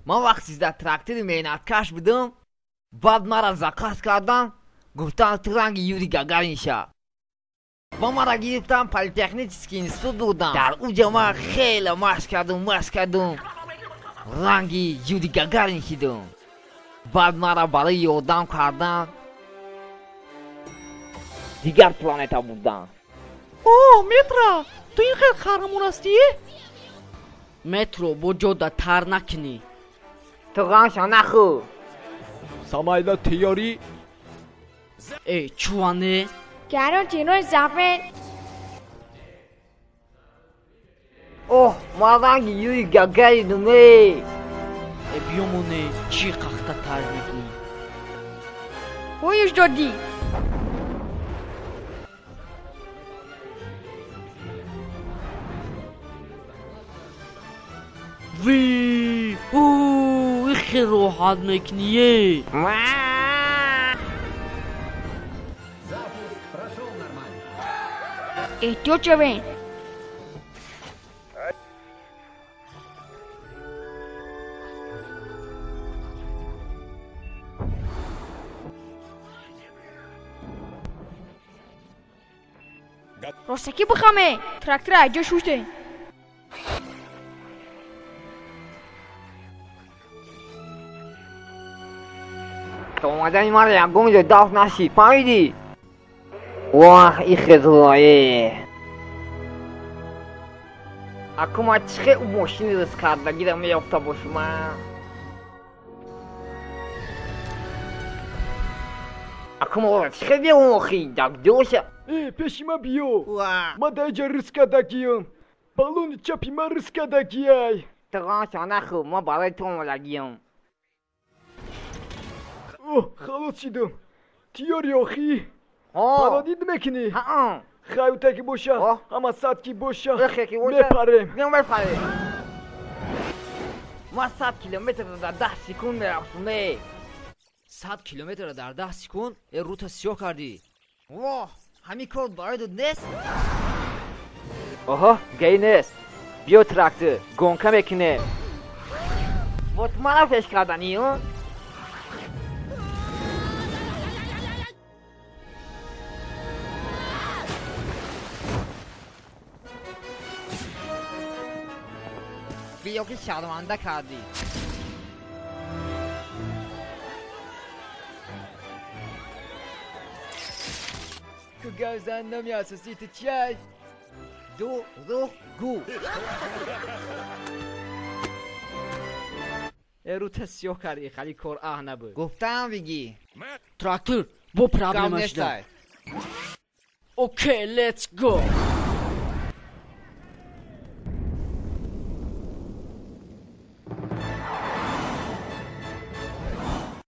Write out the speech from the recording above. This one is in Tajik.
Ман вақти дар трактори меҳнаткаш будам, баъд маро заказ кардам, гуфтанд ту ранги Юрий Гагарин ша. Ба мара гирифтам, политехнический институт бурдам. Дар уҷа ман хеле машқ кардум, машқ кардум, ранги Юрий Гагарин шидум. Баъд мара барои ёрдам кардан дигар планета бурдам. О, Метро, ту ин хел қаҳрамон ҳастӣ? Метро, бо ҷода тар накунӣ. Ту ғамша нахӯр. Самайла тайёрӣ? Э, чуване? Короче, рӯи сафед. Оҳ, ман ранги Юрий Гагаринум э. Э, биёмоне, чӣ қахта тар мекунӣ? Ҳуюш додӣ. Ви, ӯ, ихе роҳат мекунӣ. Эҳтиёт шавед. Ростакӣ бихаме, трактора аз ҷо шуштем. То омадани маро ягон ҷо дафт нашид, фаҳмидӣ? Ваҳ, ихе зӯрае. Аку ман чӣ хел ӯ мошини ризқкардагиро меёфта бошам? Аку ман ӯро чӣ хел биёвам охи? Дагдоша. Э, пеши ман биё. Ман дар инҷа ризқкардагиам. Баллони чапи ман ризқкардагиай. Ту ғамша нахӯр, ман барои ту омадагиам. Оҳ, халос шидам. Тиёри охӣ? Пародид мекунӣ? Ҳа. Хаюта ки боша, ҳама сад ки боша, Мепарем. Мепарем. Мепарем. Ман 100 километрро дар 10 секунд мерафтум э. 100 километрро дар 10 секунд? Э, рута сиёҳ кардӣ. Воҳ, ҳамин кор барои ту нест? Оҳо, гай нест. Биё трактор, гонка мекунем. Вот мара пеш карданӣ, ё? Биё ки шарманда кардӣ. Ку гап зан номи асосии ту чиай? Дурӯғгӯ. Э, рута сиёҳ кардӣ, хали кор аҳ набуд. Гуфтаам бигӣ. Трактор, бо Гап проблема шуда. нестай. Окей, let's go.